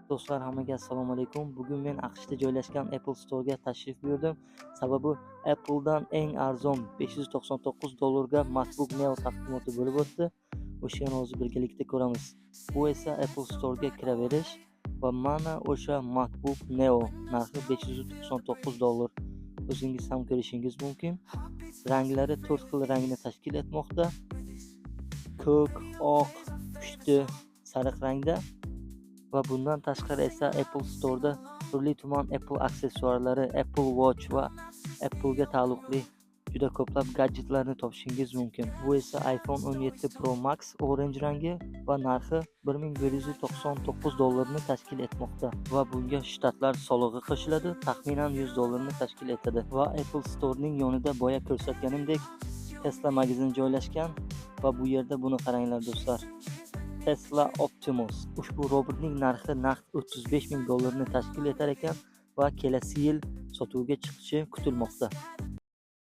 Do'stlar, hammaga assalomu alaykum. Bugun men AQShda joylashgan Apple Store'ga tashrif buyurdim. Sababi Apple'dan eng arzon 599 dollarga MacBook Neo taqdimoti bo'lib o'tdi. O'shani hozir birgalikda ko'ramiz. Bu esa Apple Store'ga kiraverish va mana o'sha MacBook Neo narxi 599 dollar. O'zingiz ham ko'rishingiz mumkin. Ranglari 4 xil rangni tashkil etmoqda. Ko'k, oq, pushti, sariq rangda. Va bundan tashqari esa Apple Store'da turli tuman Apple aksessuarlari, Apple Watch va Apple'ga taalluqli juda ko'plab gadjetlarni topishingiz mumkin. Bu esa iPhone 17 Pro Max orange rangi va narxi 1199 dollarni tashkil etmoqda va bunga shtatlar solig'i qo'shiladi, taxminan 100 dollarni tashkil etadi. Va Apple Store'ning yonida boya ko'rsatganimdek Tesla magazini joylashgan va bu yerda buni qaranglar do'stlar. Tesla Optimus. Ushbu robotning narxi naqd 35 ming dollarni tashkil etar ekan va kelasi yil sotuvga chiqishi kutilmoqda.